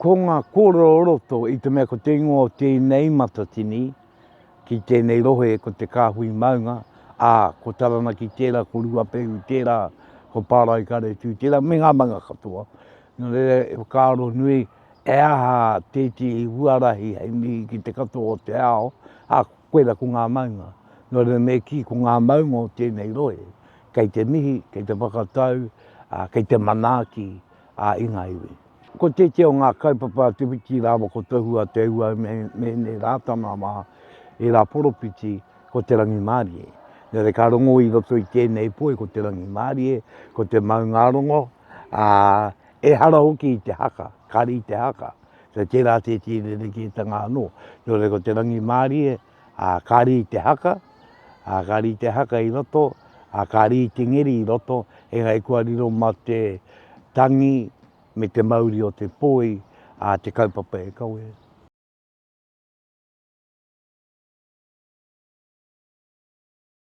Ko ngā kōrero o roto i te mea ko te ingoa o tēnei matatini ki tēnei rohe ko Te Kāhui Maunga, ā, ko Taranaki tērā, ko Ruapehu tērā, ko Pāraikaretū tērā, me ngā maunga katoa. Nō reira, e whakaaro nui, e aha tētehi huarahi hei mihi ki te katoa o te ao, ā, koirā ko ngā maunga. Nō reira, me kī ko ngā maunga o tēnei rohe, kei te mihi, kei te whakatau, ā, kei te manaaki, ā, i ngā iwi. Ko tētehi o ngā kaupapa a Te Whiti rāua ko Tohua Te Ua me Hēne Rātana mā ērā poropiti, ko te rangimārie. Nō reira ka rongo i roto i tēnei poi ko te rangimārie, ko te maungārongo, ā, ehara hoki i te haka, kāre i te haka. So tērā tētehi rerekētanga anō. Nō reira ko te rangimārie, ā, kāre i te haka, ā, kāre i te haka i roto, ā, kāre i te ngeri i roto, engari kua riro mā te tangi me te mauri o te poi, ā, te kaupapa e kawe.